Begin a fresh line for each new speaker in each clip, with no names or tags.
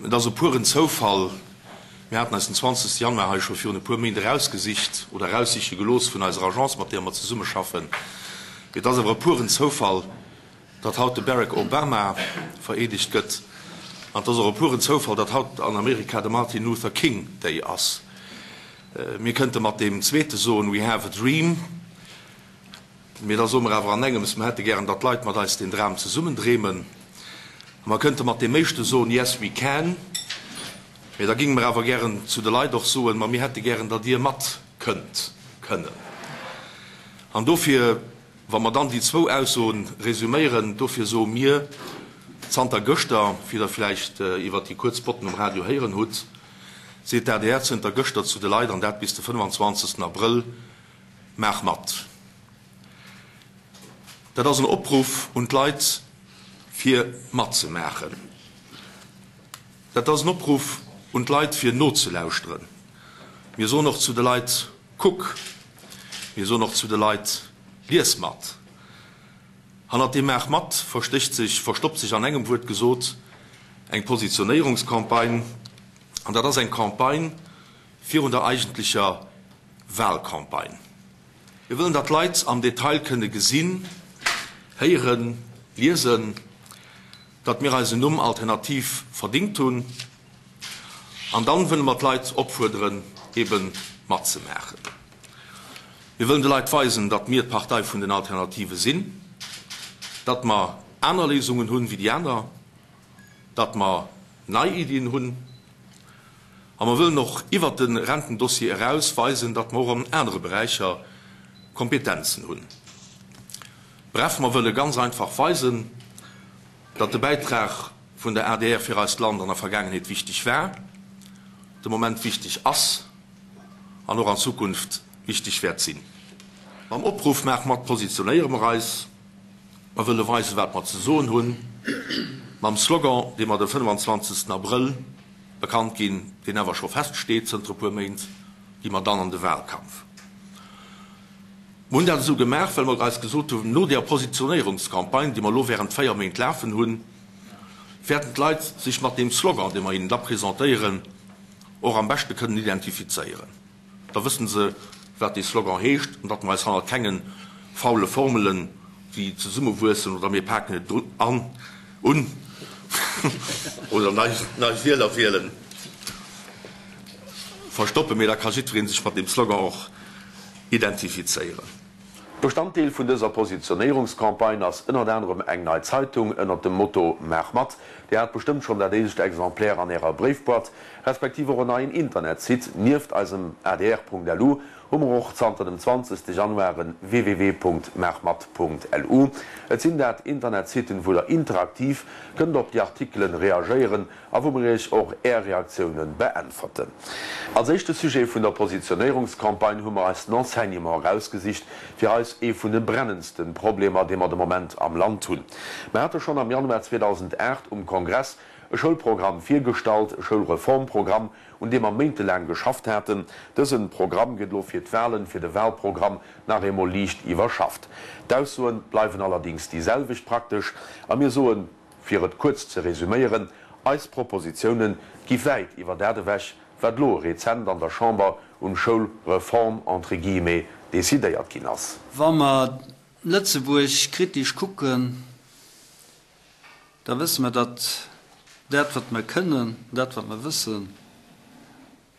Et ass e pueren Zoufall, mir haten eis den 20 Januar hei scho virun e puer Méint erausgesicht oder eraussiche gelooss vun eiser Agence, mat deeër mer zesummeschaffen, mee et ass awer e pueren Zoufall, datt haut de Barack Obama vereedegt gëtt an et ass och e pueren Zoufall, datt haut an Amerika de Martin Luther King Day ass. Mir kënnte mat deem zweete soen, We have a dream. Mee da soe mer awer an engems, mer hätte gären, datt d'Leit mat eis deen Dram zesummen dreemen. A mer kënnte mat deem éischte soen, Yes, we can. Mee da géinge mer awer gären zu de Leit och soen, Ma mir hätte gären, datt Dir mat kënnt kënnen. An dofir, wa mer dann déi zwou Aussoen resüméieren, dofir soe mir zanter gëschter, wéi Der vläicht iwwert déi kuerz Spotten um Radio héieren hutt, seet d'ADR zënter gëschter zu de Leit, an dat bis de 25. Abrëll, Maach mat! Dat ass en Opruff un d'Leit, fir matzemaachen. Dat ass en Opruff un d'Leit, fir nozelauschteren. Mir soen och zu de Leit, Kuck! Mir soen och zu de Leit, Lies mat! Hannert deem Maach mat verstécht sech, verstoppt sech an engem Wuert gesot eng Positionéierungscampagne. An dat ass eng Campagne virun der eigentlecher Wahlcampagne. Mir wëllen, datt d'Leit am Detail kënne gesinn, héieren, liesen, datt mir eisen Numm Alternativ verdingt hunn. An dann wëlle mer d'Leit opfuerderen, ebe matzemaachen. Mir wëllen de Leit weisen, datt mir d'Partei vun den Alternative sinn, datt mer aner Léisungen hunn wéi déi aner, datt mer nei Iddien hunn. A mer wëllen och iwwert de Rentendossier eraus weisen, datt mer och an anere Beräicher Kompetenzen hunn. Bref, mer wëlle ganz einfach weisen, datt de Bäitrag vun der adr fir eist Land an der Vergaangenheet wichteg war, de Moment wichteg ass an och an Zukunft wichteg wäert sinn. Mam Opruff Maach mat positionéiere mer eis. Mer wëlle weisen, wat mer ze soen hunn. Mam Slogan, dee mer de 25. Abrëll bekannt ginn, deen awer scho feststeet zënter e puer Méint, gi mer dann an de Wahlkampf. Mer hunn dat esou gemaach, well mer eis gesot hunn, no där Positionéierungscampagne, déi mer elo während 4 Méint lafen hunn, wäerten d'Leit sech mat deem Slogan, dee mer hinnen da presentéieren, och am beschte kënnen identifizéieren. Da wëssen se, wat dee Slogan heescht an datt mer eis hannert kenge faule Formelen, wéi zesummewuessen oder mir paken et an, un oder nei, nei Wieler wielen, verstoppen, mee da ka jiddweree sech mat deem Slogan och identifizéieren.
Bestanddeel vun dëser Positionéierungscampagne ass ënnert anerem eng nei Zeitung ënnert dem Motto Maach mat! Dir hat bestëmmt schonn dat éischt Exemplaire an Ärer Bréifboîte, respektiv och en neien Internetsite. Nieft eisem adr.lu hu mer och zanter dem 20 Januar en www.maachmat.lu. Et sinn dat Internetsiten, wou der interaktiv kënnt op déi Artikelen reagéieren a wou mer Iech och Är Reaktioune beäntwerten. Als éischte Sujet vun der Positionéierungscampagne hu mer eis den Enseignement erausgesicht, fir eis ee vun de brennendste Problemer, dee mer de Moment am Land hunn. Mer hate schonn am Januar 2008 um Kongress e Schoulprogramm virgestallt, e Schoulreformprogramm, un deem mer méintelaang geschafft haten. Dësen Programm gëtt elo fir d'Wahlen, fir de Wahlprogramm nach eemol liicht iwwerschafft. D'Aussoen bleiwen allerdings déi selwecht praktesch a mir soen, Fir et kuerz ze resüméieren, Eis Propositiounen gi wäit iwwer dat ewech, wat elo rezent an der Chamber un Schoulreform, entre guillemets, decidéiert ginn ass.
Wa mer Lëtzebuerg kritesch kucken, da wësse mer, datt dat, wat mer kënnen, dat, wat mer wëssen,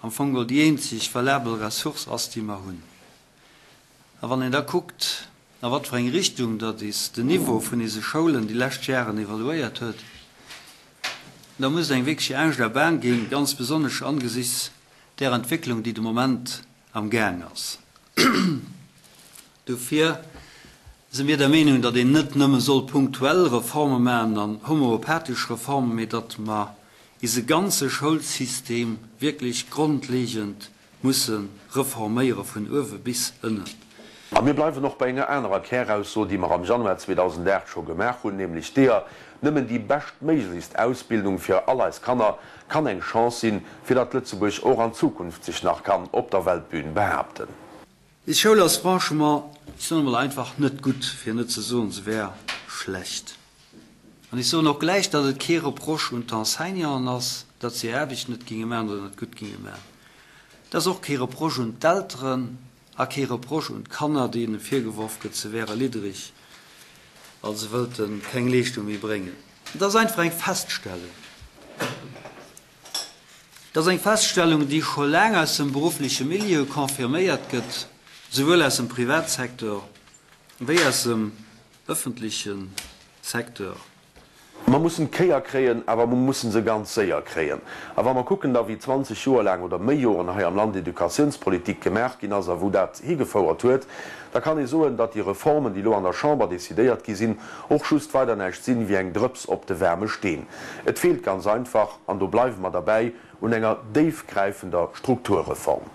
am Fong geholl déi eenzeg valabel Ressource ass, déi mer hunn. A wann een da kuckt, a wat fir eng Richtung datt is den Niveau vun ise Schoulen déi lescht Jaren evaluéiert huet, da muss et engem wierklech Angscht a Baang ginn, ganz besonnesch angesichts där Entwécklung, déi de Moment am Gaang ass. Dofir si mir der Meenung, datt een net nëmme soll punktuell Reforme maachen an homoeopathesch Reformen, mee datt mer ise ganze Schoulsystem wierklech grondlegend musse reforméiere vun uewe bis ënnen.
A mir bleiwen och bei enger anerer Kärausso, déi mer am Januar 2008 scho gemaach hunn, nämlech deeër, Nëmmen déi beschtméiglechst Ausbildung fir all eis Kanner kann eng Chance sinn, fir datt Lëtzebuerg och an Zukunft sech nach kann op der Weltbühn behaapten.
Déi Schoul ass franchement, ech soen emol einfach, net gutt, fir net ze soen, se wär schlecht. An ech soen och gläich, datt et kee Reproche un d'Enseignanten ass. datt se hir Aarbecht net géinge maachen oder net gutt géinge maachen. Et ass och kee Reproche un d'Elteren a kee Reproche un d'Kanner, deene virgeworf gëtt, se wäre liddereg a se wëllte keng Leeschtung méi bréngen. Et ass einfach eng Feststellung. Et ass eng Feststellung, déi scho laang aus dem beruffleche Milieu confirméiert gëtt, souwuel aus dem Privatsecteur wéi aus dem ëffentleche Secteur.
Mer mussen d'Kéier kréien, awer mer mussen se ganz séier kréien. A wa mer kucken da wéi 20 Joer laang oder méi Joren hei am Land Educatiounspolitik gemaach ginn ass a wou dat higefouert huet, da kann ee soen, datt déi Reformen, déi elo an der Chamber décidéiert gi sinn, och just weider näischt sinn wéi eng Drëps op de waarme Steen. Et feelt ganz einfach, an do bleiwe mer derbäi, un enger déifgräifender Strukturreform.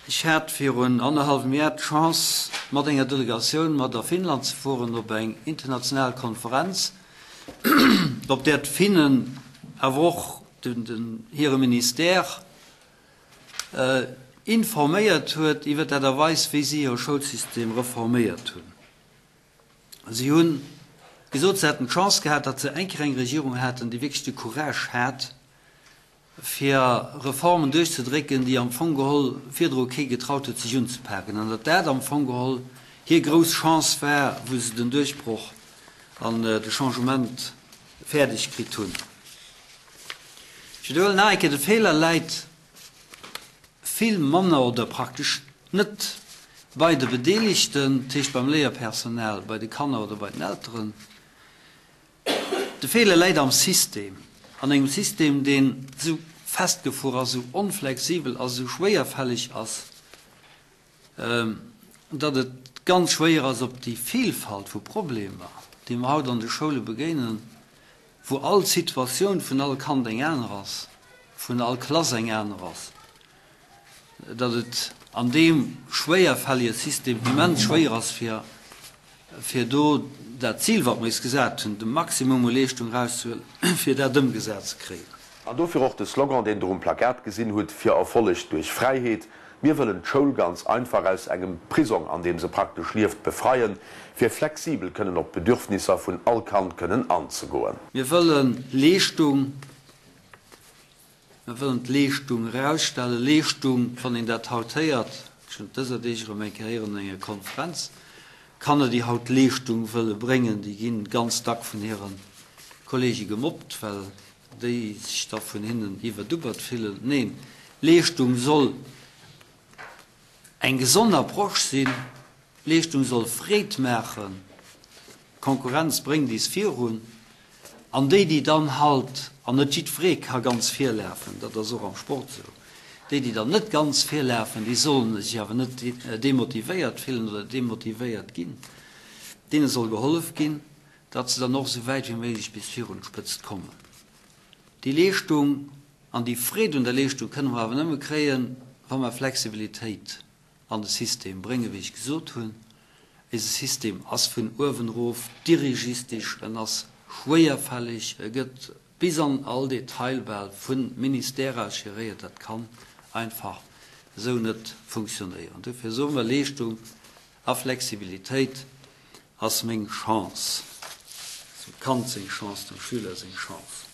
Ech hat virun annerhallwem Jar d'Chance, mat enger Delegatioun mat a Finnland ze fueren op eng international Konferenz, op där d'Finnen, awer och hire Ministère informéiert huet iwwer d'Aart a Weis, wéi si hire Schoulsystem reforméiert hunn. Si hu gesot, se hätten d'Chance gehat, datt se eng Kéier eng Regierung haten, déi wierklech de Courage hat, fir Reformen duerchzedrécken, déi am Fong geholl virdru kee getraut huet sech unzepaken, an datt dat am Fong geholl hir grouss Chance war, wou se den Duerchbroch an de Changement fäerdeg kritt hunn. Ech widderhuelen nach eng Kéier, De Feeler läit vill manner oder praktesch net bei de Bedeelegten, dat heescht beim Léierpersonal, bei de Kanner oder bei den Elteren. De Feeler läit am System, an engem System, deen esou festgefuer ass, esou onflexibel ass, esou schwéierfälleg ass, datt et ganz schwéier ass, op déi Vielfalt vu Problemer, déi mer haut an de Schoule begéinen, wou all Situatioun vun all Kand eng aner ass, vun all Klass eng aner ass, datt et an deem schwéierfällege System immens schwéier ass, fir fir do dat Zil, wat mer eis gesat hunn, de Maximum u Leeschtung erauszehuelen, fir dat ëmgesat ze kréien.
An dofir och de Slogan, deen Der um Plakat gesinn hutt, Fir Erfolleg duerch Fräiheet. Mir wëllen d'Schoul ganz einfach aus engem Prisong, an deem se praktesch lieft, befreien, fir flexibel kënnen op d'Bedürfnisser vun all Kand kënnen anzegoen.
Mir wëlle Leeschtung. Mir wëllen d'Leeschtung erausstellen. Leeschtung, wann een dat haut héiert, ech hunn et dëser Deeg erëm eng Kéier héieren an enger Konferenz, Kanner, déi haut Leeschtung wëlle bréngen, déi gi ganz dack vun hire Kollege gemobbt, well déi sech da vun hinnen iwwerdubbert fillen. Neen, Leeschtung soll eng gesond Approche sinn, Leeschtung soll Freed maachen, Konkurrenz bréngt is virun, an déi, déi dann halt, an net jiddweree ka ganz vir lafen, dat ass och am Sport esou, déi, déi dann net ganz vir lafen, déi sollen sech awer net demotivéiert fillen oder demotivéiert ginn, deene soll gehollef ginn, datt se dann och esou wäit wéi méiglech bis virun d'Spëtzt kommen. Déi Leeschtung an déi Freed un der Leeschtung kënne mer awer nëmme kréien, wa mer Flexibilitéit an de System bréngen, wéi ech gesot hunn. Eise System ass vun uewen erof dirigistesch, en ass schwéierfälleg, e gëtt bis an all Detail bal vu Ministère aus geréiert. Dat kann einfach esou net funktionéieren. Dofir soe mer, Leeschtung a Flexibilitéit ass meng Chance, ass dem Kand seng Chance, dem Schüler seng Chance.